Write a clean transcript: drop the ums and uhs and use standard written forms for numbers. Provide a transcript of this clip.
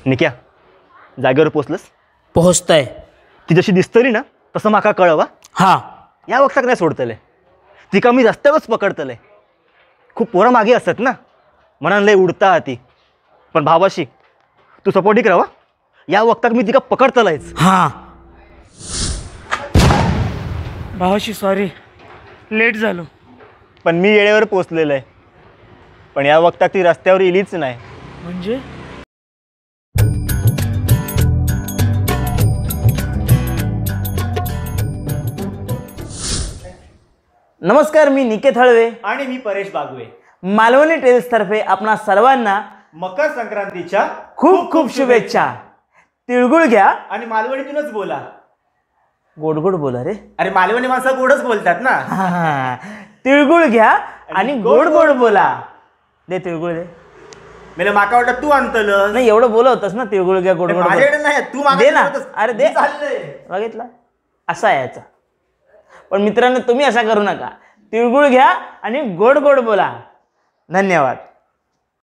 निक्या, जागेवर पोचलंस? पोहोचतंय. ती जशी दिसतली ना तसं माका कळवा. हां. या वक्ताक नाही सोडतले तिका, मी रस्त्यावरच पकडतले. खूप पोरं मागे असत ना, मनान लय उडता ती. पण भावाशी तू सपोर्टिक राहा, या वक्ताक मी तिका पकडतलंयच. हां. भावाशी सॉरी, लेट झालो. पण मी वेळेवर पोचलेलं आहे. पण या वक्ताक ती रस्त्यावर इलीच नाही. म्हणजे? नमस्कार, मी निकेत हळवे आणि मी परेश बागवे. मालवणी टेल्सतर्फे आपणा सर्वांना मकर संक्रांतीच्या खूप खूप शुभेच्छा. तिळगुळ घ्या आणि मालवणीतूनच बोला. गोड गोड बोला रे. अरे मालवणी माणसं गोडच बोलतात ना. तिळगुळ घ्या आणि गोड गोड बोला. दे तिळगुळ दे. मला माका वाटतं तू आणतलं. नाही, एवढं बोलवतस ना, तिळगुळ घ्या गोड गोड. नाही तू दे ना. अरे दे. बघितला असा आहे याचा. पण मित्रांनो, तुम्ही असा करू नका. तिळगुळ घ्या आणि गोड गोड बोला. धन्यवाद.